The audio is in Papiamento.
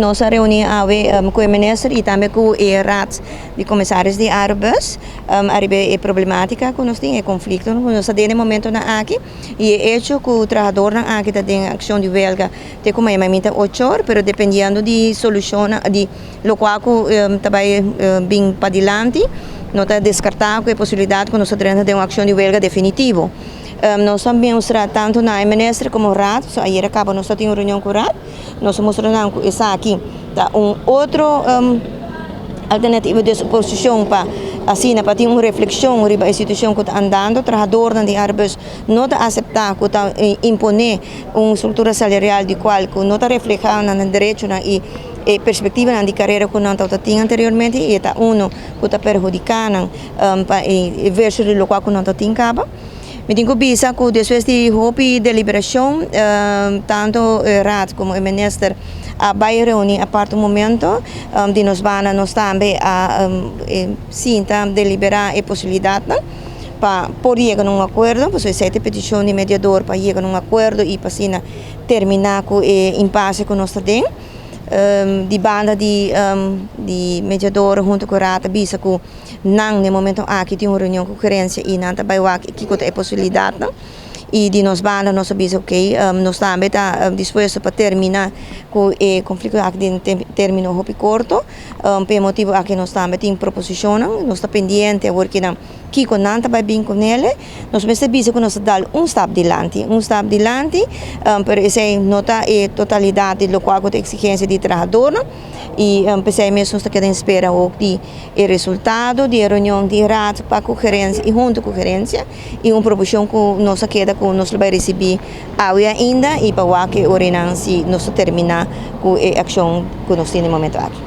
Nos a reuni awe cu e minister y tambe cu e raad di commissaris di Arubus ariba e problematica cu nos tin, e conflicto cu nos ta den e momentonan aki y e hecho cu trahadornan aki ta den accion di welga te cu mañana mainta 8 or, pero dependiendo di solucion di locual cu ta bay bin padilanti, no ta descarta cu e posibilidad cu nos ta drenta den un accion di welga definitivo. Nos a mustra tanto na e minister como raad, so ayera caba nos tin un reunion cu raad, nos a mustra nan cu esaki ta un otro alternativa di oposicion pa asina pa tin un reflexion riba e situacion cu ta andando. Trahadornan di Arubus no ta acepta cu ta impone un structura salarial di cual cu no ta refleha nan derechonan y e perspectivanan di carera cu nan tabata tin anteriormente y ta uno cu ta perhudica nan pa e versus di locual cu nan ta tin caba. Mi tin cu bisa cu despues di hopi deliberacion, tanto e raad como e minister a bay reuni apart un momento. Di nos banda nos tambe a sinta delibera e posibilidadnan pa por yega na un acuerdo, pasobra esey ta e peticion di mediador, pa yega na un acuerdo y pa asina termina cu e impasse cu nos ta den. Di banda di mediador hunto cu raad a bisa cu nan den momento aki tin un reunion cu gerencia y nan ta bay wak kico ta e posibilidadnan, y di nos banda nos a bisa: ok, nos tambe ta dispuesto pa termina cu e conflicto aki den termino hopi corto. Pa e motibo aki nos tambe tin proposicionnan, nos ta pendiente awor cu nan kico nan ta bay bin cu nele. Nos mester bisa cu nos ta dal un stap dilanti, un stap dilanti, pero esey no ta e totalidad di locual cu ta exigencia di trahadornan y pesey mes nos ta keda espera ook di e resultado di e reunion di raad pa cu gerencia y hunto cu gerencia y un proposicion cu nos a keda cu nos lo bay ricibi awe ainda y pa wak e ora nan si nos ta termina cu e accion cu nos tin den momento aki.